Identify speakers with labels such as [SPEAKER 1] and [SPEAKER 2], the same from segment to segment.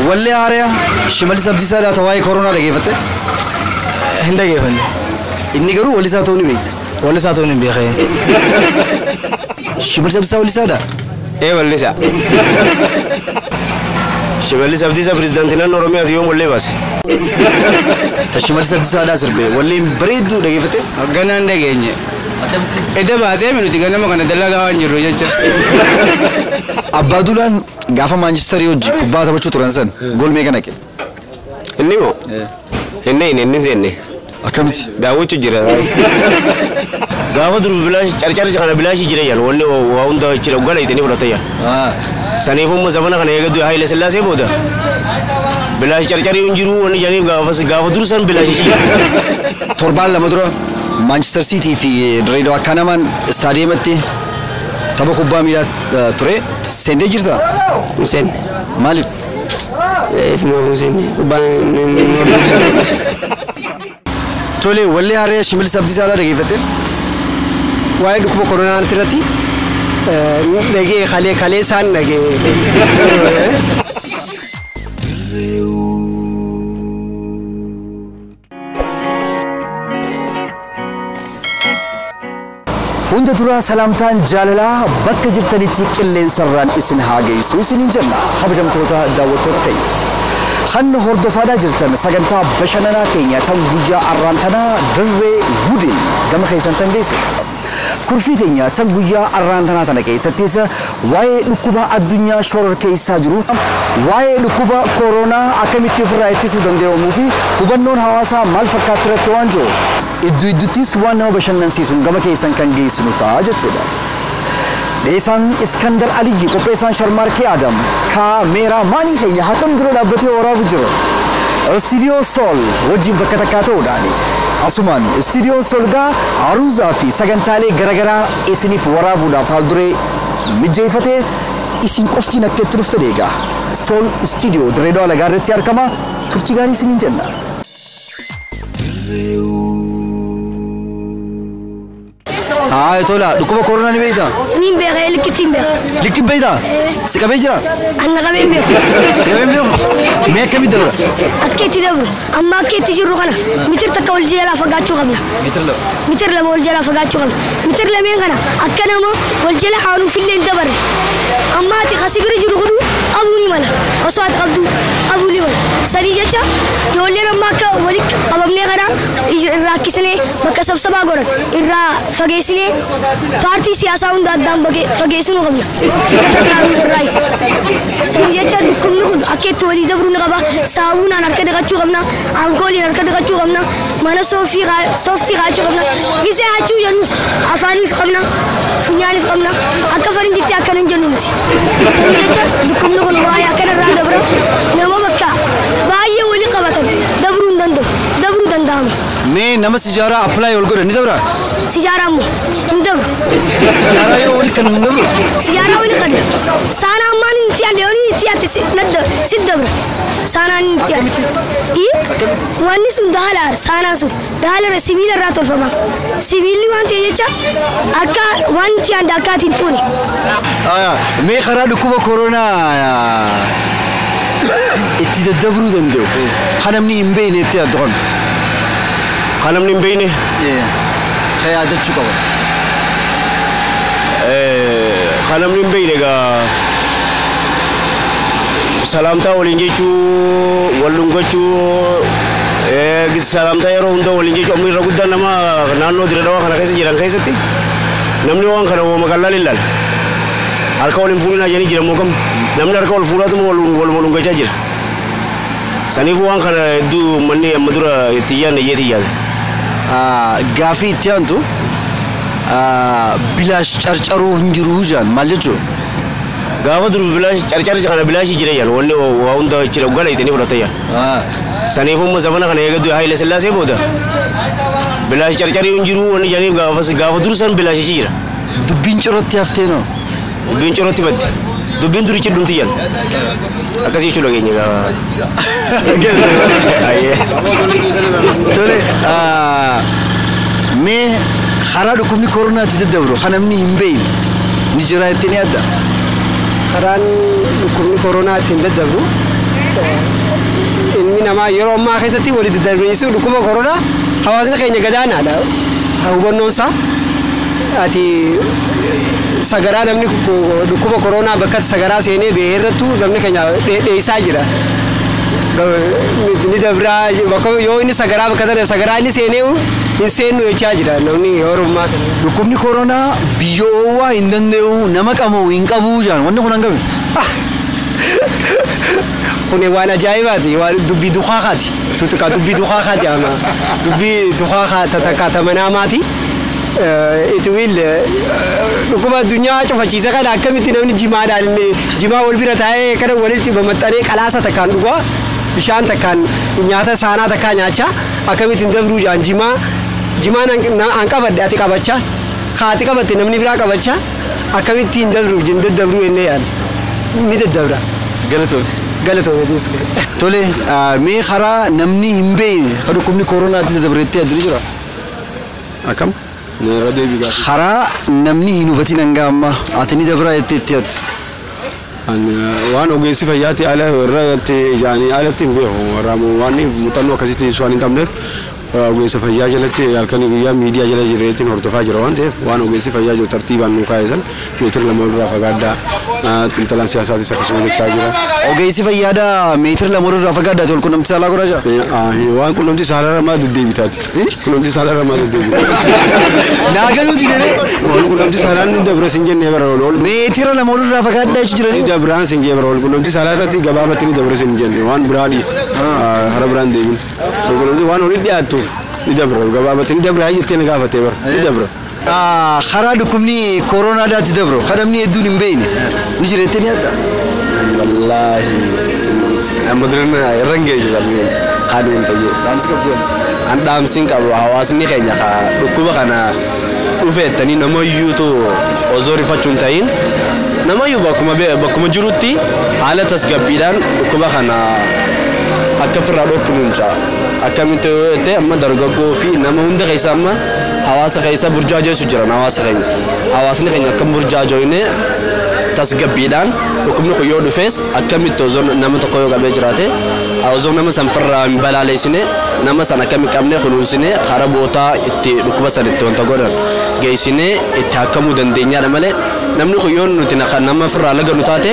[SPEAKER 1] Wallee haaraa Shimallis Abdiisaa laata waa'ee koronaa dhageeffatte?
[SPEAKER 2] Hin dhageeffanne.
[SPEAKER 1] Inni garuu wallisaa ta'uu ni beekta.
[SPEAKER 2] Wallisaa ta'uu ni beekee.
[SPEAKER 1] Shimallis Abdiisaa wallisaadha?
[SPEAKER 3] Ee wallisaa. Shimallis Abdiisaa pirezidaantii naannoo Oromiyaati yoom wallee baase?
[SPEAKER 1] Ta Shimallis Abdiisaadhaa sirbe walleen bareedduu dhageeffatte?
[SPEAKER 2] Ganaan dhageenye. Edda baasee nuti ganama kana dalagaa waan jirru jecha.
[SPEAKER 1] Abbaa Duulaan gaafa Maanchistarii hojii kubbaa taphachuu turan san gool meeqa naqe?
[SPEAKER 3] Inni moo? Inni inni inni seenne.
[SPEAKER 1] Akkamitti?
[SPEAKER 3] Daawwachuu jira. Gaafa dur bilaash carcar kana bilaashii jira yaan wanni waa hunda jira gala ittiin fudhata yaan. Saniifuu immoo zamana kana eegatu Haayile Sillaasee booda. Bilaash carcarii hin jiru wanni jedhaniif gaafa dur san bilaashii jira.
[SPEAKER 1] Torbaan lama dura Manchester City fi Dirreedawaa Kanamaan istaadiyeematti tapha kubbaa miilaa ture. Seentee jirtaa?
[SPEAKER 4] Hin seenne.
[SPEAKER 1] Maaliif?
[SPEAKER 4] Ifumaaf hin seenne. Kubbaan hin hordofsiisu.
[SPEAKER 1] Tole wallee haaraa Shimallis Abdiisaa dhageeffatte?
[SPEAKER 5] Waa'ee dhukkuba koronaa irratti dhagee kalee kalee isaan dhagee.
[SPEAKER 1] Hunda dura salaamtaan jaalalaa bakka jirtanitti qilleensarraan isin haa geessu isiniin jenna kabajamtoota daawwattoota keenya. Kan hordofaadhaa jirtan sagantaa bashannanaa keenya tan guyyaa arraan tanaa dirree wudin gama keessan tan geessu. Kurfii teenya tan guyyaa arraan tanaa tana keessattis waa'ee dhukkuba addunyaa shoror keessaa jiru, waa'ee dhukkuba koronaa akkamitti ofirraa ittisuu danda'amuu fi hubannoon hawaasaa maal fakkaatti irratti waan jiru. Iddoo iddoottis waan nama bashannansiisuun gama keessan kan geessinu ta'a jechuudha. Dheessaan Iskandar Aliyyi qopheessaan Sharmaarkee Adam kaameeraa maanii keenya haqan dura dhaabbatee waraabu jiru. Istiidiyoo Sool wajjin bakka takkaa ta'uudhaani. Asumaan istiidiyoon Sool gaa aruuzaa fi sagantaalee garaagaraa isiniif waraabuudhaaf haal duree mijeeffatee isin qoftiin akka itti dhuftan eega. Sool istiidiyoo Dirree Dawaa Lagaa irratti argama. Turtii gaarii isiniin jenna. Haa tola dhukkuba koronaa ni beektaa?
[SPEAKER 6] Ni beeka likkitti hin beeka.
[SPEAKER 1] Likki beektaa? Si qabee jira?
[SPEAKER 6] Anna qabee hin beeku.
[SPEAKER 1] Si qabee hin beeku? Mee akkamitti dabra?
[SPEAKER 6] Akka itti dabru amma akka itti jirru kana mitir takka wal jalaa fagaachuu qabna.
[SPEAKER 1] Mitir lama.
[SPEAKER 6] Mitir lama wal jalaa fagaachuu qabna. Mitir lameen kana akka nama wal jala aanuuf illee hin dabarre. Amma ati kasi bira jiru kun qabuu ni mala. Osoo ati qabdu qabuu ni mala. Sadii jecha ijoolleen amma akka walitti qabamnee kana irraa akkisnee bakka sabsabaa godhan irraa fageessinee paartii siyaasaa hunda addaan fageessuu qabna. Akka tattaanuu irraayis. Sadii jecha dhukkubni kun akka itti walii dabruu ni qaba. Saamunaan harka dhiqachuu qabna. Ankooliin harka dhiqachuu qabna. Mana sooftii kaa'achuu qabna. Gisee hachuu jennus afaaniif qabna. Funyaaniif qabna. Akka farinjitti akkana hin jennu miti. Sadii jecha dhukkubni kun waa'ee akkanarraa dabra. Nama bakka baay'ee walii qabatan dabruu hin danda'u. Dabruu danda'ama.
[SPEAKER 1] Mee nama sijaaraa appilaayi ol godhe ni dabraa?
[SPEAKER 6] Sijaaraa immoo hin dabru.
[SPEAKER 1] Sijaaraa yoo wali kan hin dabru?
[SPEAKER 6] Sijaaraa wali kan saanaa ammaan inni itti yaadde yoo itti yaadde si dabra. Saanaan inni itti yaadde. Wanni sun dahala saanaan sun dahala sibiila irraa tolfama. Sibiilli waan ta'e jecha akka waan itti yaadde akka ati hin tuune.
[SPEAKER 1] Mee karaa dhukkuba koronaa itti daddabruu danda'u kan namni hin beekne itti yaaddu kan.
[SPEAKER 3] Kan namni hin beekne?
[SPEAKER 1] Kan yaadachuu qaba.
[SPEAKER 3] Kan namni hin beekne egaa salaamtaa waliin jechuu, wal dhungachuu, salaamtaa yeroo hunda waliin jechuu amma irra guddaan nama naannoo Dirree Dawaa kana keessa jiran keessatti namni waan kana wooma qal'aan ilaala. Harka waliin fuudhinaa jedhanii jiran moo kam namni harka wal fuudhaatuma wal wal dhungachaa jira. Saniifuu waan kana hedduu manni amma dura itti yaadne iyyeetti yaada.
[SPEAKER 1] Gaafii itti aantu bilaash carcaruu hin jiru jaan maal jechuudha?
[SPEAKER 3] Gaafa dur bilaash carcar kana bilaashii jira yaan wanni waa hunda jira gala ittiin fudhata yaan. Saniifuu immoo zamana kana eegatu Haayile Sillaasee booda bilaash carcarii hin jiru wanni jedhaniif gaafa dur san bilaashichi jira.
[SPEAKER 1] Dubbiin cirootti haftee noo?
[SPEAKER 3] Dubbiin cirootti badde. Dubbiin durichi dhumti yaan. Akkasii jechuudha keenya gaafa.
[SPEAKER 1] Tole mee karaa dhukkubni koronaatti daddabru kan namni hin beekne ni jira jettee ni yaadda?
[SPEAKER 5] Karaan dhukkubni koronaa ittiin daddabru Ilmi namaa yeroo ammaa keessatti walitti daddarbiinsi dhukkuba koronaa hawaasni keenya gadaanaadha. Hubannoon isaa ati sagaraa namni dhukkuba koronaa bakka sagaraa seenee bahee irrattu namni keenya dheessaa jira. Ni dabraa bakka yoo inni sagaraa bakka sana sagaraa inni seenee hin seennu jechaa jira namni yeroo ammaa kana.
[SPEAKER 1] Dhukkubni koronaa biyya oowwaa hin danda'u nama qabu hin qabu jaan wanni kun hangami?
[SPEAKER 5] Kun waan ajaa'ibaati waan dubbii dukaakaati tutuka dubbii dukaakaati ama dubbii dukaakaa tatakkaata manaamaati. It will dhukkuba addunyaa cufachiisa kana akkamitti namni jimaadhaan inni jimaa wal bira taa'ee kana walitti bamaxxanee qalaasa takkaan dhugaa bishaan takkaan nyaata saanaa takkaa nyaachaa akkamitti hin dabruu jaan jimaa jimaan an qabadhe ati qabachaa haati qabatte namni biraa qabachaa akkamitti hin dabru hin daddabruu jennee yaadna ni daddabra.
[SPEAKER 1] Galatoome.
[SPEAKER 5] Galatoome diiska.
[SPEAKER 1] Tole mee karaa namni hin beekne kan dhukkubni koronaatti daddabreetti addunyaa jira.
[SPEAKER 3] Akkam? Irra deebii gaafa.
[SPEAKER 1] Karaa namni hin hubatin hanga ammaa ati ni dabraa jettee itti yaaddu.
[SPEAKER 3] Waan ogeessi fayyaatti ala irratti yaani alatti hin beeku waraamu waan muuxannoo akkasitti waan hin qabneef ogeessa fayyaa jalatti halkanii guyyaa miidiyaa jala jireetiin hordofaa jira waan ta'eef waan ogeessi fayyaa jiru tartiibaan nu kaa'isan meetira 2 irraa fagaaddaa xiinxalaan siyaasaatis akkasuma jechaa jira.
[SPEAKER 1] Ogeessi fayyaadhaa meetira 2 irraa fagaaddaati wal quunnamtii saalaa godhaa jira.
[SPEAKER 3] Waan quunnamtii saalaa irraa deddeebitaati. Quunnamtii saalaa irraa deddeebitaati.
[SPEAKER 1] Naa galuuti jedhee.
[SPEAKER 3] Wal quunnamtii saalaan ni dabra sin jennee bara ol.
[SPEAKER 1] Meetira 2 irraa fagaaddaa jechuu jiranii.
[SPEAKER 3] Ni dabraan sin jee bara wal quunnamtii saalaa irratti gabaabatti ni dabra sin jenne waan biraa dhiis. Hara biraan deemin. Wal quunnamtii waan olii dhiyaattuuf ni dabra gabaabatti ni dabra jettee na gaafatee bara ni dabra.
[SPEAKER 1] Karaa dhukkubni koronaadhaatti dabru kan namni hedduun hin beekne ni jira jettee ni yaadda.
[SPEAKER 2] Wallaahi amma duraan irra hin geessu sabni kan hin ta'e.
[SPEAKER 1] Dhaamsi qabdu.
[SPEAKER 2] An dhaamsiin qabu hawaasni keenya dhukkuba kana dhufeettanii namayyuutu osoo rifachuu hin ta'in namayyuu bakkuma jirutti haala tasgabbiidhaan dhukkuba kana akka ofirraa dhorkinu hin caala. Akkamitti yoo ta'e amma dargaggoo fi nama hunda keessa amma hawaasa keessa burjaajeessu jiran hawaasa keenya. Hawaasni keenya akka burjaajoyne tasgabbiidhaan dhukkubni kun yoo dhufes akkamitti osoo nama tokko yoo qabee jiraate osoo nama san ofirraa hin balaaleessine nama san akkamitti qabnee kunuunsine karaa bootaa itti dhukkuba san itti wanta godhan geessinee itti akkamuu dandeenyaadha malee namni kun yoo nuti nama ofirraa laganu taate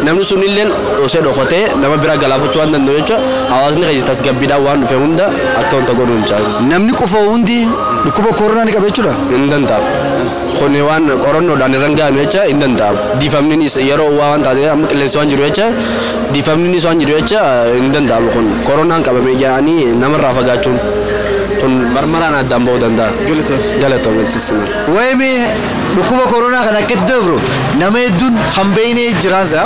[SPEAKER 2] namni sun illee osoo dhokatee nama biraa galaafachuu waan danda'u jechuudha hawaasni keenya tasgabbiidhaan waan dhufe hunda akka wanta godhu hin caalu.
[SPEAKER 1] Namni qofa hundi dhukkuba koronaa ni qaba jechuudha.
[SPEAKER 2] Hin danda'amu. Kun waan qorannoodhaan irra hin gahamne jecha hin danda'amu. Diifamni yeroo waan taate amma qilleensi waan jiru jecha diifamni waan jiru jecha hin danda'amu kun koronaan qabame jedhanii namarraa fagaachuun kun marmaraan addaan ba'uu danda'a. Galatoome.
[SPEAKER 1] Wayime dhukkuba koronaa kan akkatti dabru nama hedduun kan beekne jiraansa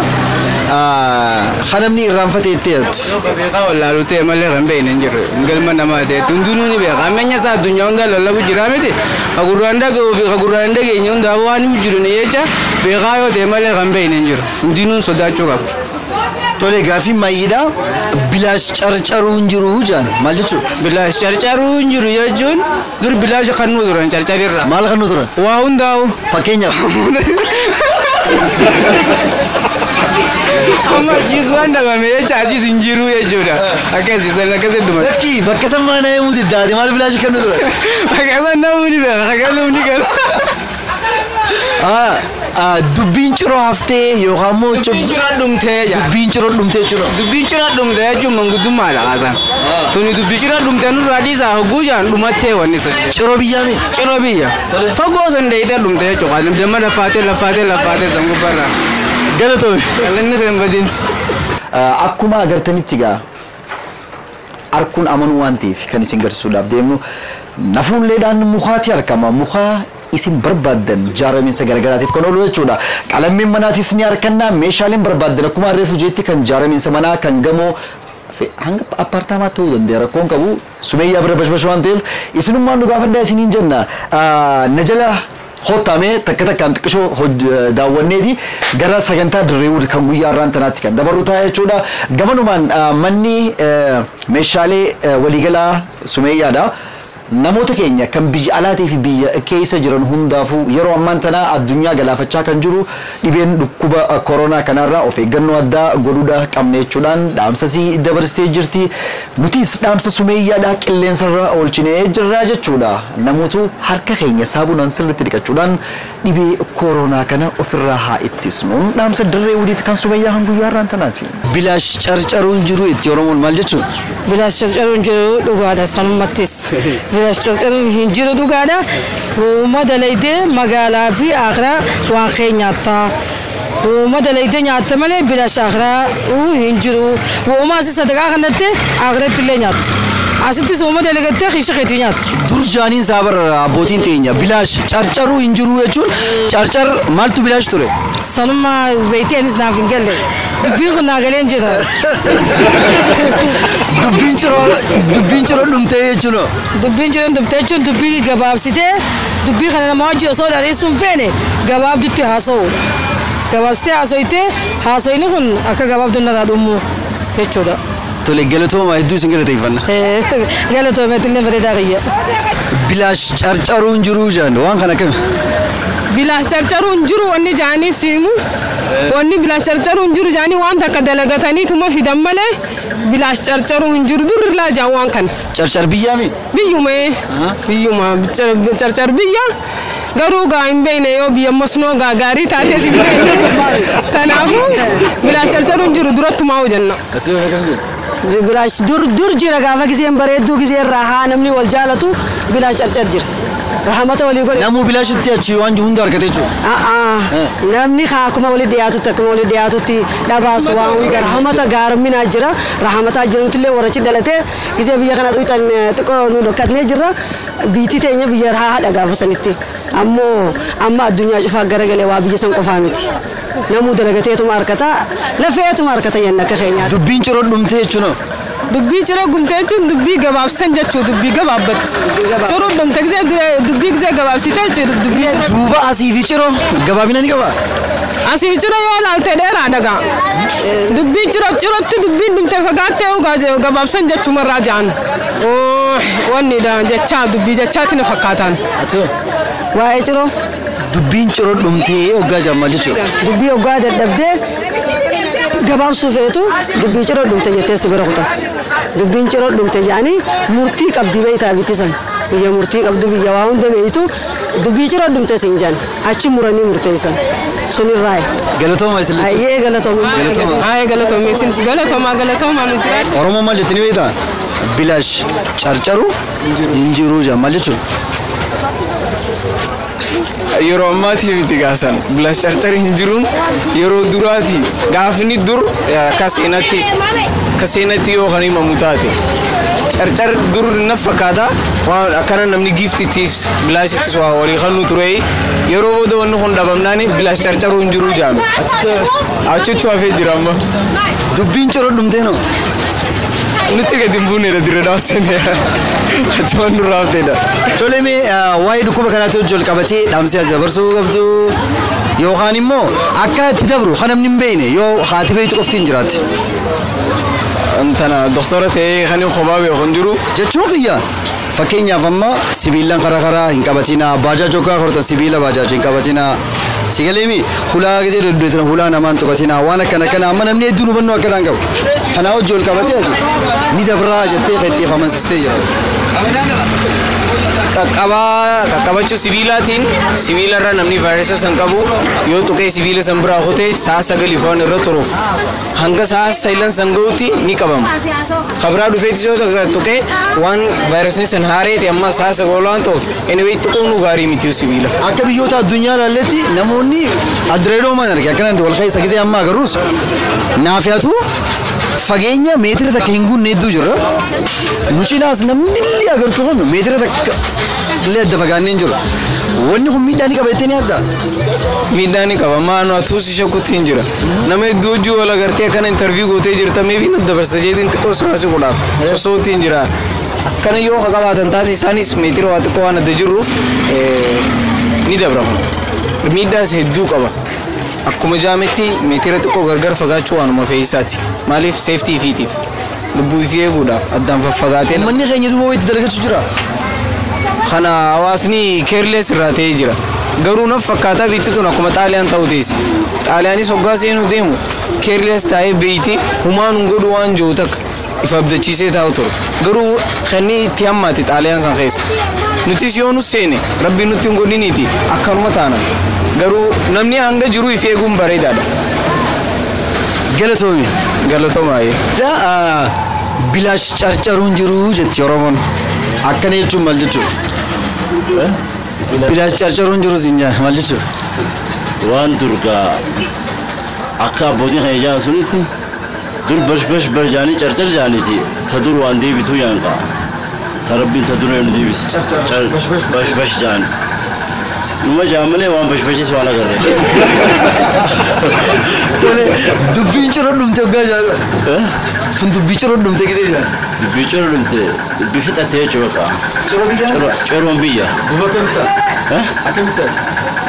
[SPEAKER 1] kan namni irraanfatee itti yaaddu.
[SPEAKER 2] Beekaa wallaaluu ta'e malee kan beekne hin jiru. Galma namaa ta'e hundinuu ni beeka. Ammayya isaa addunyaa hundaa lallabu jira miti. Kagurraan dhaga'uu fi kagurraan hin dhageenye hundaa waan hin jiru ni jecha beekaa yoo ta'e malee kan beekne hin jiru. Hundinuun sodaachuu qaba.
[SPEAKER 1] Tole gaaffii maayidhaa bilaash carcaruu hin jiru jaan maal jechuudha?
[SPEAKER 2] Bilaash carcaruu hin jiru jechuun dur bilaash kan nu turan carcarirra.
[SPEAKER 1] Maal kan nu turan?
[SPEAKER 2] Waa hundaa'u.
[SPEAKER 1] Fakkeenyaaf.
[SPEAKER 2] Amma achiis waan dhabame jecha asiis hin jiru jechuudha. Akkasii san akkasii dhuma.
[SPEAKER 1] Lakkii bakka san maana himuu diddaate maal bilaash kan nu turan?
[SPEAKER 2] Bakka san namni beeka bakka namni gala.
[SPEAKER 1] Dubbiin ciroo haftee yookaan immoo
[SPEAKER 2] Dubbiin ciroo dhumtee jaa.
[SPEAKER 1] Dubbiin ciroo dhumtee jechuudha.
[SPEAKER 2] Dubbiin ciroo dhumtee jechuun manguddummaadha haasaan. Tuni dubbii ciroo dhumtee nurraa dhiisaa hogguu jaan dhumattee wanni sun.
[SPEAKER 1] Ciroo biyyaa mi?
[SPEAKER 2] Ciroo biyya. Fagoo sun deeyitee dhumtee jechuudha. Damma laffaatee laffaatee laffaatee san gubbaarraa.
[SPEAKER 1] Galatoome.
[SPEAKER 2] Galanni hin badin.
[SPEAKER 1] Akkuma agartanitti gaa harkuun amanuu waan ta'eef kan isin garsiisuudhaaf deemnu nafuulleedhaan mukaati argama. Mukaa isin barbaaddan jaaramiinsa garagaraatiif kan oolu jechuudha. Qalammiin manaatis ni arganna meeshaaleen barbaaddan akkuma reefu jeetti kan jaaramiinsa manaa kan gamoo hanga appaartaamaa ta'uu danda'a rakkoon qabu sumeeyyaa bira bashbash waan ta'eef isinummaan nu gaafadhaa isiniin jenna. Na jala hotamee takka takkaan xiqqishoo daawwanneeti gara sagantaa Dirreewud kan guyyaa har'aan tanaatti kan dabarru ta'a jechuudha. Gamanumaan manni meeshaalee waliigalaa sumeeyyaadha. Namoota keenya kan biyya alaatii fi biyya keessa jiran hundaafuu yeroo ammaan tana addunyaa galaafachaa kan jiru dhibeen dhukkuba koronaa kanarraa of eeggannoo addaa godhuudha qabne jechuudhaan dhaamsasii dabarsitee jirti. Nutis dhaamsa sumeeyyaadhaa qilleensarra oolchinee jirra jechuudha. Namootu harka keenya saamunaan sirriitti dhiqachuudhaan dhibee koronaa kana ofirraa haa ittisnu. Dhaamsa dirree wudiif kan sumeeyyaa kan guyyaa irraan tanaati. Bilaash carcaruun jiru itti Oromoon maal jechuudha?
[SPEAKER 7] Bilaash carcaruun jiru dhugaadha sanumattis. Bilaash carcaruun hin jiru dhugaadha. Uuma dalaydee magaalaa fi akiraa waan kee nyaattaa. Uuma dalaydee nyaatta malee bilaash akiraa hin jiru. Uuma asii sadaqaa kanatti akiratti illee nyaatta. Asittis uuma dalagattee kiisha keetii nyaatta.
[SPEAKER 1] Dur jaaniin isaa bara abbootiin teenya bilaash carcaruu hin jiru jechuun carcar maaltu bilaash ture?
[SPEAKER 7] Sanuma beektee anis naaf hin galle. Dubbiin kun naa galeen jira.
[SPEAKER 1] Dubbiin ciroo dhumtee jechuun.
[SPEAKER 7] Dubbiin ciroo dhumtee jechuun dubbii gabaabsitee dubbii kana nama wajjin osoo dhareessuun feene gabaabdutti haasa'uudha. Gabaabsitee haasoyitee haasoyni kun akka gabaabduun narraa dhumu jechuudha.
[SPEAKER 1] Tole galatooma hedduu isin galateeffanna.
[SPEAKER 7] Galatooma illee bareedaa qiyya.
[SPEAKER 1] Bilaash carcaruun jiru jaan waan kana akkami?
[SPEAKER 8] Bilaash carcaruun jiru wanni jaanii siimu. Wanni bilaash carcaruun jiru jaanii waan takka dalagataniituma fidan malee bilaash carcaruun hin jiru durrilaa jaan waan kana.
[SPEAKER 1] Carcar biyyaa mi?
[SPEAKER 8] Biyyuma biyyuma carcar biyya. Garuu gaa hin beekne yoo biyya masnoo gaa gaarii taates hin beekne. Kanaafuu bilaash carcaruun jiru durattumaa hojjenna.
[SPEAKER 7] Bilaash dur jira gaafa giseen bareedduu giseen raahaa namni wal jaalatu bilaash carcar jira. Rahamata walii godhe.
[SPEAKER 1] Namuu bilaashitti achi waan hunda argate jechuudha.
[SPEAKER 7] Namni akkuma walii dhiyaatutti akkuma walii dhiyaatutti dhabaas waan hunda rahamata gaarumminaa jira. Rahamataa jirutti warra achi dhalatee gisee biyya kana xuuxan xiqqoo nu dhukkatnee jirra. Biitti teenya biyya raahaadha gaafa sanitti. Ammoo amma addunyaa cufaa garagalee waa biyya san qofaa miti. Namuu dalagateetuma harkata lafeetuma harkata yenna akka keenyaatti.
[SPEAKER 1] Dubbiin ciroo dhumtee jechuudha.
[SPEAKER 8] Dubbii ciroo gumtee jechuun dubbii gabaabsan jechuudha dubbii gabaabbatti. Ciroo dhumte gisee dubbii gisee gabaabsite jechuudha dubbii ciroo.
[SPEAKER 1] Duuba asii fi ciroo gabaabina ni qabaa?
[SPEAKER 8] Asii fi ciroo yoo ilaalte dheeraa dhagaa. Dubbii ciroo cirootti dubbiin dhumte fagaattee gabaabsan jechuumarraa ja'an. Wanni jechaa dubbii jechaatti na fakkaataan.
[SPEAKER 7] Waa'ee ciroo.
[SPEAKER 1] Dubbiin ciroo dhumtee hoggaa jaan maal jechuudha?
[SPEAKER 7] Dubbii hoggaa dadhabdee gabaabsuu feetu dubbii ciroo dhumte jettee si bira kuta. Dubbiin ciroo dhumte jedhanii murtii qabdi beektaa bittisan. Biyya murtii qabdu biyya waa hunda beektu dubbii ciroo dhumte siin jedhan achi muranii murteessan. Sunirraayi.
[SPEAKER 1] Galatooma isin lachuu.
[SPEAKER 7] Ayyee galatooma.
[SPEAKER 8] Ayyee galatooma isinis galatooma galatooma nu jiraatu.
[SPEAKER 1] Oromoo maal jettanii beektaa? Bilaash carcaru hin jiru jaan maal jechuudha?
[SPEAKER 9] Yeroo ammaati miti gaasan bilaash carcari hin jiruun yeroo duraati gaafni dur akka seenatti yoo kan himamu taate carcar dur na fakkaata waan akkana namni giftitiif bilaashittis waa walii kannu ture yeroo booda wanni kun dhabamnaani bilaash carcaruu hin jiru jaame achittu hafee jira amma.
[SPEAKER 1] Dubbiin ciroo dhumtee noo?
[SPEAKER 9] Nutti gadi hin buuneedha dirree daawwatanii achumaan nurraa hafteedha.
[SPEAKER 1] Tole mee waa'ee dhukkuba kanaatti hojii ol qabatee dhaamsee as dabarsuu qabdu yookaan immoo akka itti dabru kan namni hin beekne yoo haati beektu qofti hin jiraatti.
[SPEAKER 9] Tana doktora ta'ee kan hin kophaa beeku hin jiru.
[SPEAKER 1] Jechuun kiyya fakkeenyaaf amma sibiilaan karaa karaa hin qabatinaa baajaaj hoggaa hortan sibiila baajaaj hin qabatinaa sigaleemi hulaa gisee doddoitan hulaa namaan tuqatinaa waan akkana akkana amma namni hedduun hubannoo akkanaan qabu. Kanaa hojii ol qabatee ati ni dabraa jettee kan itti amansiistee jira.
[SPEAKER 9] Qaqqabachuu sibiilaatiin sibiilarra namni vaayirasa san qabu yoo tuqee sibiila san biraa kutee sa'a 9 waan irra turuuf hanga sa'a 9 san gahuutti ni qabama. Kabiraa dhufeetis yoo tuqee waan vaayirasni san haareeti amma sa'a 9 waan ta'uuf anyway tuquun gaarii miti sibiila.
[SPEAKER 1] Akka biyyoota addunyaa ilaalletti namoonni adreedoo maan arge akkanaan wal keessa gisee amma agarruus naafiyaatu fageenya meetira takka hin guunne hedduu jira. Nu cinaas namni illee agartu kun meetira takka illee adda fagaannee hin jiru. Wanni kun miidhaa ni qaba jettee ni yaaddaa?
[SPEAKER 9] Miidhaa ni qaba. Maanu atuus ishee kutti hin jira. Nama hedduu hojii wal agartee akkana intarviiyuu gootee jirta meebii na dabarsa jeetiin xiqqoo suraasi godhaaf. Sosootti hin jira. Akkana yoo qabaatan taate isaanis meetira waa xiqqoo waan adda jirruuf ni dabra kun. Miidhaas hedduu qaba. Akkuma jaametti meetira xiqqoo gargar fagaachuu waanuma fe'iisaati. Maaliif seeftii fiitiif lubbuu fi eeguudhaaf addaan faffagaatee.
[SPEAKER 1] Uummanni keenya duuba wayiitti dalagachuu jira.
[SPEAKER 9] Kana hawaasni keerlees irraa ta'ee jira. Garuu naf fakkaataa biitti tun akkuma Xaaliyaan ta'u teessi. Xaaliyaanis hoggaa seenuu deemu keerlees taa'ee beeyti humaan hin godhu waan jiru takka if abdachiisee taa'u ture. Garuu kanni itti hammaate Xaaliyaan san keessa. Nutis yoo nu seene rabbiin nutti hin godhiniiti akkanuma taana. Garuu namni hanga jiru if eeguun bareedaadha.
[SPEAKER 1] Galatoomi.
[SPEAKER 9] Galatoomaa.
[SPEAKER 1] Bilaash carcaruun jiru jetti Oromoon. Akkana jechuun maal jechuudha? Bilaash carcaruun jiru siin maal jechuudha?
[SPEAKER 10] Waan durgaa akka abbootiin kan ijaan sunitti dur bash bash barjaanii carcar jaaniiti ta dur waan deebituu jaan qa'a. Ta rabbiin ta dur nu deebise. Bash bash jaan. Numa jaan malee waan bash bashis waan agarre.
[SPEAKER 1] Tole dubbiin ciroo dhumte hoggaa jaan. Tun dubbii ciroo dhumte gisee jaan.
[SPEAKER 10] Dubbii ciroo dhumte dubbii fixattee jechuudha qa'a.
[SPEAKER 1] Ciroo biyyaa?
[SPEAKER 10] Ciroon biyya.
[SPEAKER 1] Duuba akkamitti ta'a? Akkamitti ta'a?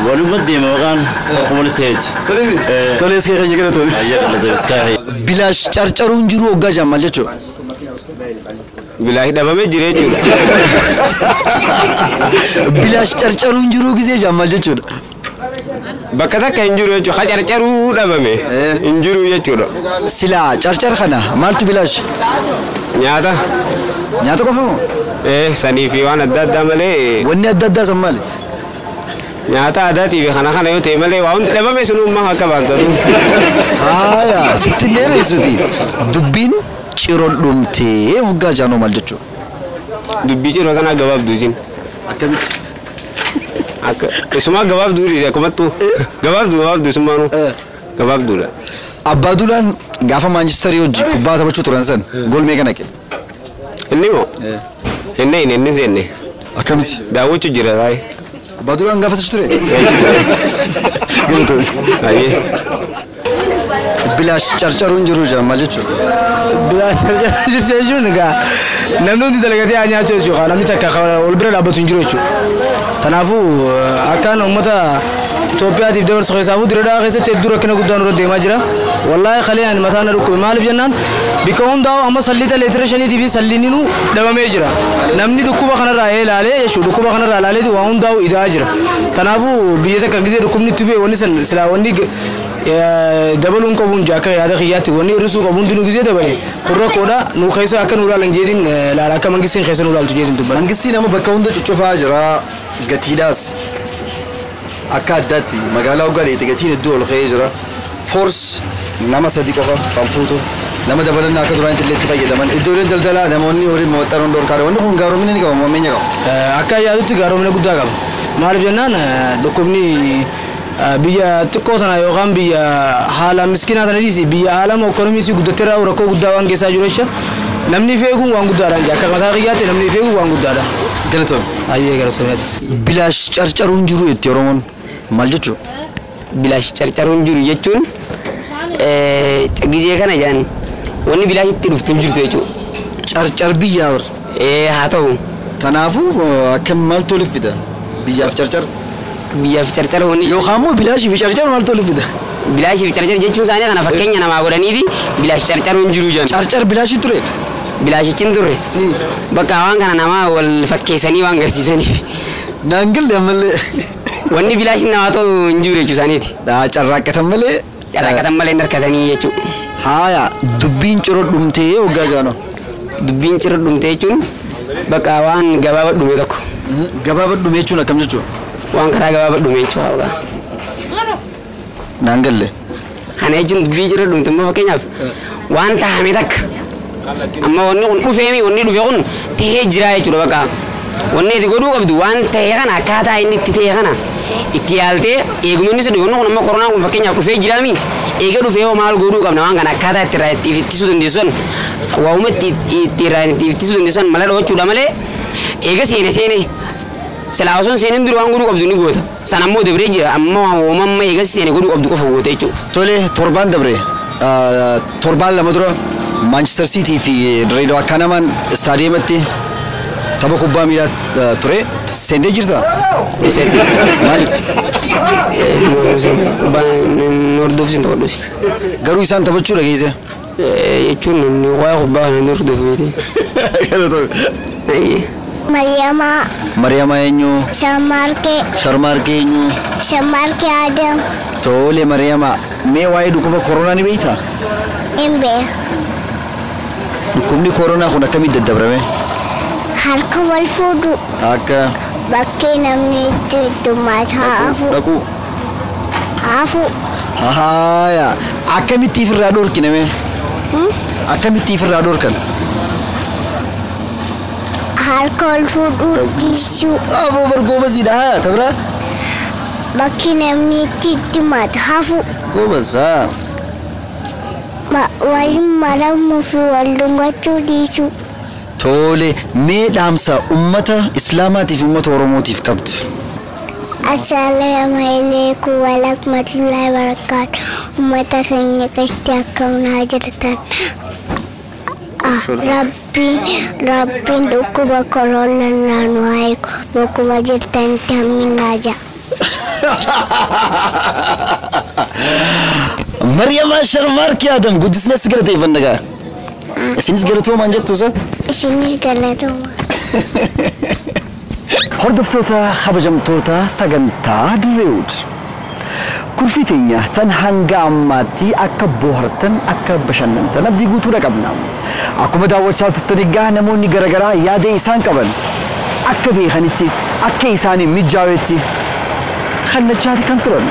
[SPEAKER 10] Waluma deema maqaan tokko walitti ta'eeti.
[SPEAKER 1] Sirbi? Tole iskee keenya galatoomi.
[SPEAKER 10] Ayyaa galatoomi iskee keenya.
[SPEAKER 1] Bilaash carcaruun jiru hoggaa jaan maal jechuudha?
[SPEAKER 9] Bilaash dhabamee jira jechuudha.
[SPEAKER 1] Bilaash carcaruun jiru gisee jaan maal jechuudha?
[SPEAKER 9] Bakka takka hin jiru jechuudha. Carcaruu dhabame hin jiru jechuudha.
[SPEAKER 1] Silaa carcar kana maaltu bilaash?
[SPEAKER 9] Nyaata.
[SPEAKER 1] Nyaata qofa moo?
[SPEAKER 9] Sanii fi waan adda addaa malee.
[SPEAKER 1] Wanni adda addaa san maali?
[SPEAKER 9] Nyaata aadaatii fi kana kana yoo ta'e malee waa hundi dhabame sunummaa akka baantatu.
[SPEAKER 1] Haaya sitti hin dheeressuti. Dubbiin ciroo dhumtee hoggaa jaanoo maal jechuudha?
[SPEAKER 9] Dubbii ciroo sanaa gabaabduu isin.
[SPEAKER 1] Akkamitti?
[SPEAKER 9] Akka isumaa gabaabduu dhiise akkumattuu gabaabduu gabaabduu isumaanuu gabaabduudha.
[SPEAKER 1] Abbaa Duulaan gaafa Maanchistarii hojii kubbaa taphachuu turan san gool meeqa naqe?
[SPEAKER 9] Inni moo? Inni inni inni seenne.
[SPEAKER 1] Akkamitti?
[SPEAKER 9] Daawwachuu jira baay'ee.
[SPEAKER 1] Abbaa Duulaan gaafa achi ture?
[SPEAKER 9] Galatoomi. Ayyee.
[SPEAKER 1] Bilaash carcaruun jiru jaa maal jechuudha?
[SPEAKER 5] Bilaash carcaruu jechuun egaa namni hundi dalagatee haa nyaachuu jechuudha. Namni takka wal bira dhaabbatu hin jiru jechuudha. Kanaafuu akkaan uummata Itoophiyaatiif dabarsu keessaafuu Dirreedhaa keessatti hedduu rakkina guddaan dura deemaa jira. Wallaahi kalee ani mataan na dhukkube maaliif jennaan bikka hundaa'u amma salliita leetira 5 fi salliininuu dhabamee jira. Namni dhukkuba kanarraa ilaalee jechuudha dhukkuba kanarraa ilaaleeti waa hundaa'u idaa jira. Kanaafuu biyya takka gisee dhukkubni itti bu'e wanni san silaa wanni dabaluun qabuun akka yaada kiyyaatti wanni hir'isuu qabuun hundinuu gisee dabale kun rakkoodha nu keessa akka nu ilaalan jeetiin laala akka mangistiin keessa nu ilaaltu jeetiin dubbata.
[SPEAKER 1] Mangistiin amma bakka hunda cuccufaa jira gatiidhaas akka addaatti magaalaa hoggaa dheete gatiin hedduu ol ka'ee jira. Foors nama sadi qofa kan fuutu nama dabalannaa akka duraanitti illee itti fayyadaman iddooleen daldalaa namoonni waliin maxxanuun dhorkaadha wanni kun gaaromina ni qaba mammeenya qaba.
[SPEAKER 5] Akka yaadutti gaaromina guddaa qaba. Maaliif jennaan dhukkubni biyya xiqqoo tana yookaan biyya haala miskinaa tana dhiisi biyya haala ikoonomiisii guddatteerraa rakkoo guddaa waan keessaa jiru jecha namni feeguun waan guddaadha akka mataa kiyyaatti namni feeguun waan guddaadha.
[SPEAKER 1] Galatoomi.
[SPEAKER 5] Ayyee galatoomi.
[SPEAKER 1] Bilaash carcaruun jiru jetti Oromoon maal jechuudha?
[SPEAKER 4] Bilaash carcaruun jiru jechuun gisee kana jaan wanni bilaash itti dhuftu hin jirtu jechuudha.
[SPEAKER 1] Carcar biyyaa bar.
[SPEAKER 4] Haa ta'u.
[SPEAKER 1] Kanaafuu akkam maaltu waliif fida? Biyyaaf carcar.
[SPEAKER 4] Biyyaaf carcar wanni.
[SPEAKER 1] Yookaan immoo bilaashii fi carcar maaltu waliif fida?
[SPEAKER 4] Bilaashii fi carcar jechuun isaanii kana fakkeenya namaa godhaniiti bilaash carcaruun jiru jaan.
[SPEAKER 1] Carcar bilaashii ture?
[SPEAKER 4] Bilaashichi hin turre. Bakka waan kana namaa wal fakkeessanii waan garsiisaniif.
[SPEAKER 1] Naan galle ammallee.
[SPEAKER 4] Wanni bilaashiin namaa ta'u hin jiru jechuu isaaniiti.
[SPEAKER 1] Carraaqqatan malee.
[SPEAKER 4] Carraaqqatan malee hin harkatanii jechuudha.
[SPEAKER 1] Haaya dubbiin ciroo dhumtee hoggaa jaanoo.
[SPEAKER 4] Dubbiin ciroo dhumtee jechuun bakka waan gabaabaa dhume tokko.
[SPEAKER 1] Gabaabaa dhume jechuun akkam jechuudha?
[SPEAKER 4] Waan karaa gabaabaa dhume jechuudha.
[SPEAKER 1] Naan galle.
[SPEAKER 4] Kana jechuun dubbiin ciroo dhumte immoo fakkeenyaaf waan taa'ame takka. Amma wanni kun dhufeemi wanni dhufe kun tahee jira jechuudha bakka. Wanni itti godhuu qabdu waan tahee kana akkaataa inni itti tahee kana itti yaaltee eegumni si dhufe wanni kun amma koronaan kun fakkeenyaaf dhufee jiraami eega dhufee hoo maal godhuu qabna waan kana akkaataa itti irraa itti ittisuu dandeessu san waa'uma itti irraa itti ittisuu dandeessu san mala dho'achuudha malee eega seene seene silaa osoo hin seenin dura waan godhuu qabdu ni goota san ammoo dabree jira amma waa'uma eega seene godhuu qabdu qofa goota jechuudha.
[SPEAKER 1] Tole torbaan dabre torbaan lama dura Manchester City fi Dirreedawaa Kanamaan istaadiyeematti tapha kubbaa miilaa ture seentee jirtaa? Maaliif?
[SPEAKER 4] Hordofuus hin taphadhuus.
[SPEAKER 1] Garuu isaan taphachuu dhageesse?
[SPEAKER 4] Jechuun waa'ee kubbaa kana hin hordofu miti.
[SPEAKER 1] Galatoomi.
[SPEAKER 6] Mariyamaa.
[SPEAKER 1] Mariyamaa eenyu?
[SPEAKER 6] Shammarkee.
[SPEAKER 1] Sharmaarkee eenyu?
[SPEAKER 6] Shammarkee Adam.
[SPEAKER 1] Tole Mariyamaa, mee waa'ee dhukkuba koronaa ni beektaa?
[SPEAKER 6] Hin beeku.
[SPEAKER 1] Dhukkubni koronaa kun akkamitti daddabrame?
[SPEAKER 6] Harka wal fuudhu.
[SPEAKER 1] Akka
[SPEAKER 6] Bakkee namni itti heddummaatu hafu.
[SPEAKER 1] Dhaquu.
[SPEAKER 6] Hafu.
[SPEAKER 1] Haaya, akkamitti ifirraa dhorkine mee? Akkamitti ifirraa dhorkan?
[SPEAKER 6] Harka wal fuudhuu dhiisuu.
[SPEAKER 1] Aboo bar goobasiidha haa tabira.
[SPEAKER 6] Bakki namni itti heddummaatu hafu.
[SPEAKER 1] Goobas haa.
[SPEAKER 6] Waliin maramuu fi wal dhungachuu dhiisuu.
[SPEAKER 1] Tole mee dhaamsa ummata Islaamaatiif ummata Oromootiif qabdu?
[SPEAKER 6] Assalaamu alaikum warahmatullahi wabarakatuh. Ummata keenya keessatti akkam naa jirtan? Rabbiin dhukkuba koronaa irraa nu haa eegu. Bakkuma jirtanitti hamminaa ja'a.
[SPEAKER 1] Mariyamaa Sharmaarkee Adam guddisnee si galateeffanna gaa. Isinis galatoomaan jettu isa?
[SPEAKER 6] Isinis galatoomaa.
[SPEAKER 1] Hordoftoota kabajamtoota sagantaa Dirreewud. Kurfii teenya tan hanga ammaatti akka bohaartan akka bashannantan abdii guutuudha qabna. Akkuma daawwachaa turtan egaa namoonni garaagaraa yaada isaan qaban akka beekanitti akka isaanii mijaawetti kannachaati kan turan.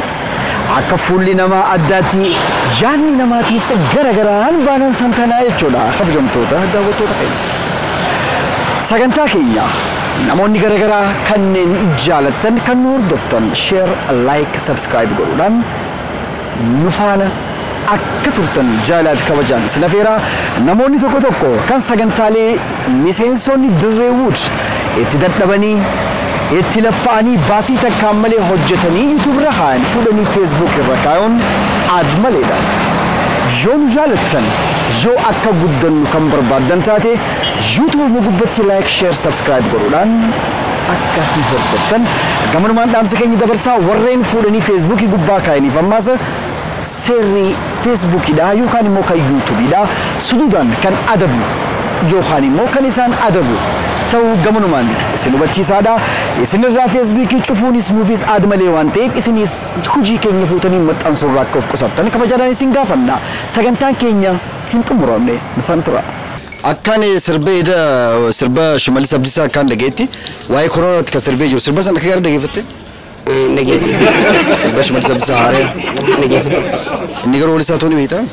[SPEAKER 1] Akka fuulli namaa addaatti yaadni namaatiis garagaraan baanan santanaa jechuudha kabajamtoota daawwattoota keenya. Sagantaa keenya namoonni garagaraa kanneen jaalattan kan nu hordoftan share, like, subscribe godhuudhaan nu faana akka turtan jaalaa fi kabajaan isin afeeraa. Namoonni tokko tokko kan sagantaalee miseensonni Dirreewud itti dadhabanii itti laffa'anii baasii takkaan malee hojjetanii YouTube irra kaa'an fuudhanii Facebook irra kaa'uun ad maleedha. Yoo nu jaalattan yoo akka guddannu kan barbaaddan taate YouTube gubbatti like, share, subscribe godhuudhaan akka nu hordoftan gamanumaan dhaamsa keenya dabarsaa. Warreen fuudhanii Facebook gubbaa kaa'aniif ammaas seerri Facebookidha yookaan immoo kan YouTubeidha suduudhaan kan adabu yookaan immoo kan isaan adabu ta'uu gamanumaan isin hubachiisaadha. Isinirraa Facebookii cufuunis nuufis ad malee waan ta'eef isinis hojii keenya fuutanii maxxansuurraa akka of qusattan kabajaadhaan isin gaafanna. Sagantaan keenya hin xumuramne nu faana tura. Akkaan sirba Shimallis Abdiisaa akkaan dhageetti waa'ee koronaatti kan sirbee jiru sirba sana akka gaarii dhageeffatte?
[SPEAKER 4] Dhageeffadhe.
[SPEAKER 1] Sirba Shimallis Abdiisaa haaraa.
[SPEAKER 4] Dhageeffadhe.
[SPEAKER 1] Inni garuu weellisaa ta'uu ni beektaa?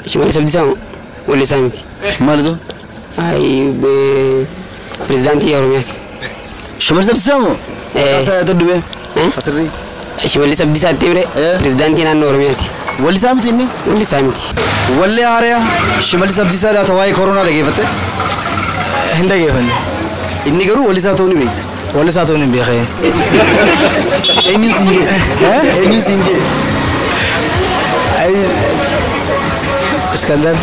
[SPEAKER 4] Shimallis Abdiisaa weellisaa miti.
[SPEAKER 1] Maalitu?
[SPEAKER 4] Pirezidaantii Oromiyaati.
[SPEAKER 1] Shimallis Abdiisaa moo? Maqaa isaa yaadadhu mee? Asirrii.
[SPEAKER 4] Shimallis Abdiisaa itti himre pirezidaantii naannoo Oromiyaati.
[SPEAKER 1] Weellisaa miti inni?
[SPEAKER 4] Weellisaa miti.
[SPEAKER 1] Wallee haaraa Shimallis Abdiisaa laata waa'ee koronaa dhageeffatte?
[SPEAKER 9] Hin dhageeffanne.
[SPEAKER 1] Inni garuu weellisaa ta'uu ni beekta.
[SPEAKER 9] Weellisaa ta'uu hin beekee.
[SPEAKER 1] Eenyuun siin jee? Eenyuun siin jee?
[SPEAKER 9] Iskandar.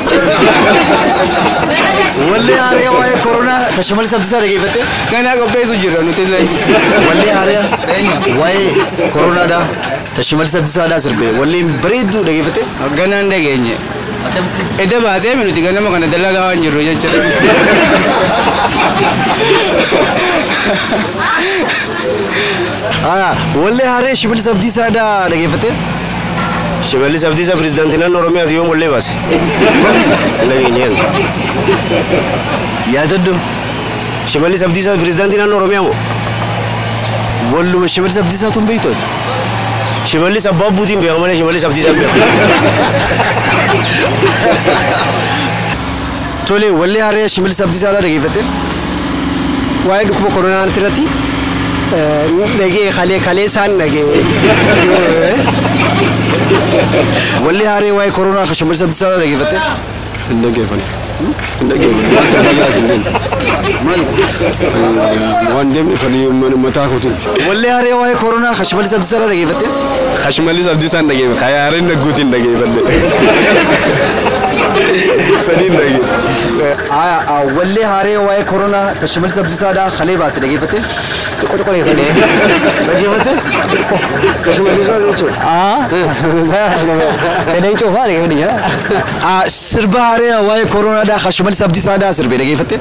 [SPEAKER 1] Wallee haaraa waa'ee koronaa ta Shimallis Abdiisaa dhageeffatte?
[SPEAKER 9] Ganaa qopheessu jirra nuti illee.
[SPEAKER 1] Wallee haaraa waa'ee koronaadha ta Shimallis Abdiisaadhaa sirbe walleen bareedduu dhageeffatte?
[SPEAKER 9] Ganaan dhageenye. Edda baasee nuti ganama kana dalagaa waan jirru jechuudha.
[SPEAKER 1] Wallee haaraa Shimallis Abdiisaadhaa dhageeffatte?
[SPEAKER 3] Shimallis Abdiisaa pirezidaantii naannoo Oromiyaati yoom wallee baase? Hin dhageenyeen.
[SPEAKER 1] Yaadadhu.
[SPEAKER 3] Shimallis Abdiisaa pirezidaantii naannoo Oromiyaa moo?
[SPEAKER 1] Walluma Shimallis Abdiisaa tun beektooti?
[SPEAKER 3] Shimallis abbaa buutiin beeka malee Shimallis Abdiisaa hin beeku.
[SPEAKER 1] Tole wallee haaraa Shimallis Abdiisaa dhageeffatte?
[SPEAKER 5] Waa'ee dhukkuba koronaa irratti dhagee kalee kalee isaan dhagee.
[SPEAKER 1] Wallee haaraa waa'ee koronaa kan Shimallis Abdiisaa dhageeffatte?
[SPEAKER 11] Hin dhageeffanne. Hin dhageeffanne. Waan sana biyyaas hin deemne.
[SPEAKER 1] Maaliif?
[SPEAKER 11] Waan deemne fedhii mataa kootiiti.
[SPEAKER 1] Wallee haaraa waa'ee koronaa kan Shimallis Abdiisaa dhageeffatte?
[SPEAKER 9] Shimallis Abdiisaa hin dhageeffanne. Kayaareen nagguutiin dhageeffadhe. Sadiin dhageeffanne.
[SPEAKER 1] Wallee haaraa waa'ee koronaa kan Shimallis Abdiisaadhaa kalee baase dhageeffatte?
[SPEAKER 4] Xiqqoo xiqqoo dhageeffadhe.
[SPEAKER 1] Dhageeffatte?
[SPEAKER 11] Kan Shimallis jechuudha.
[SPEAKER 4] Fedhan cuufaa dhageeffadhe jira.
[SPEAKER 1] Sirba haaraa waa'ee koronaadhaa kan Shimallis Abdiisaadhaa sirbe dhageeffatte?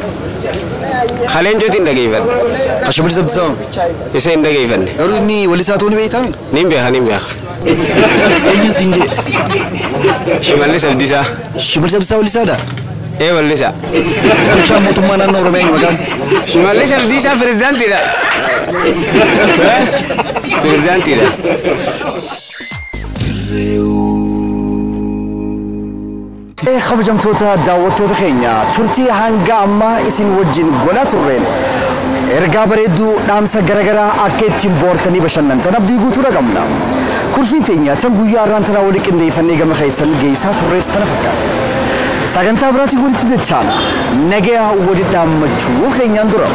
[SPEAKER 12] Kaleencootiin hin dhageeffanne.
[SPEAKER 1] Shimallis Abdiisaa.
[SPEAKER 12] Isa hin dhageeffanne.
[SPEAKER 1] Garuu inni weellisaa ta'uu ni beektaa?
[SPEAKER 12] Niin beeka niin beeka.
[SPEAKER 1] Eenyuun siin jedhe?
[SPEAKER 12] Shimallis Abdiisaa.
[SPEAKER 1] Shimallis Abdiisaa weellisaadha?
[SPEAKER 12] Ee weellisaa.
[SPEAKER 1] Bulchaan mootummaa naannoo Oromiyaa eenyu maqaan?
[SPEAKER 12] Shimallis Abdiisaa pirezidaantiidha. Pirezidaantiidha.
[SPEAKER 1] Kabajamtoota daawwattoota keenya turtii hanga ammaa isin wajjin godhaa turreen ergaa bareedduu dhaamsa garaagaraa akka ittiin boortanii bashannantan abdii guutuu qabna. Kurfiin teenya tan guyyaa har'aan tanaa waliin qindeeffannee gama keessan geessaa turrees tana fakkaata. Sagantaa biraatiin walitti dachaana nagaya walitti dhaammachuu keenyaan dura.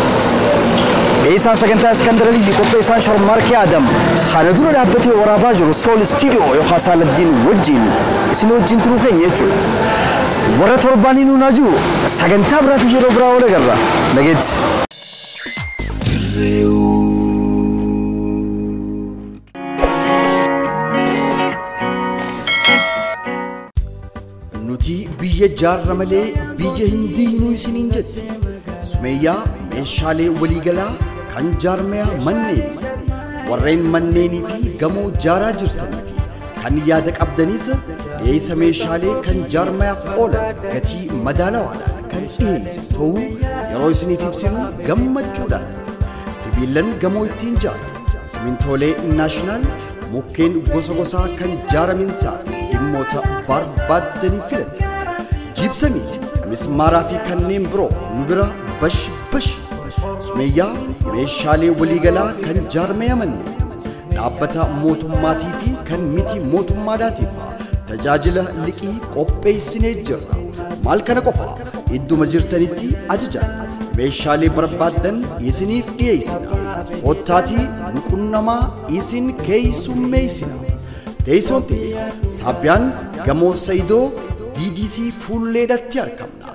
[SPEAKER 1] Dhiyeessaan sagantaa Iskandar Aliyyi qopheessaan Sharmaarkee Adam kana dura dhaabbatee waraabaa jiru Sool Studio yookaan Saaladdiin wajjin isin wajjin turuu keenya jechuudha. Warra torbaanii nuunaa jiru sagantaa biraatiin yeroo biraa wal agarra. Nageetti. Nuti biyya jaarra malee biyya hin diinuu isiniin jetti. Sumeeyyaa meeshaalee waliigalaa kan jaarmiyaa manneen warreen manneenii fi gamoo jaaraa jirtanii fi kan yaada qabdanis dhiyeessa meeshaalee kan jaarmiyaaf oolan gatii madaalawaadhaan kan dhiyeessu ta'uu yeroo isiniif ibsinu gammachuudhaan sibiilan gamoo ittiin jaaru simintoolee naashinaal mukkeen gosa gosaa kan jaaraminsaa fi dhimmoota barbaaddanii filatu jiibsamii mismaaraa fi kanneen biroo nu bira bash bash Sumeeyyaa meeshaalee waliigalaa kan jaarmiyaa manneen dhaabbata mootummaatii fi kan miti mootummaadhaatiif tajaajila liqii qopheessinee jirra. Maal kana qofa idduma jirtanitti ajajaa meeshaalee barbaaddan isiniif dhiyeessina. Kottaatii nu qunnamaa isin keessummeessina. Teessoon ta'e Saabbiyaan Gamoo Sayidoo DDC fuulleedhatti argamna.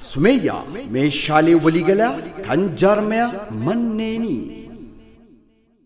[SPEAKER 1] Sumeeyyaa meeshaalee waliigalaa kan jaarmiyaa manneenii.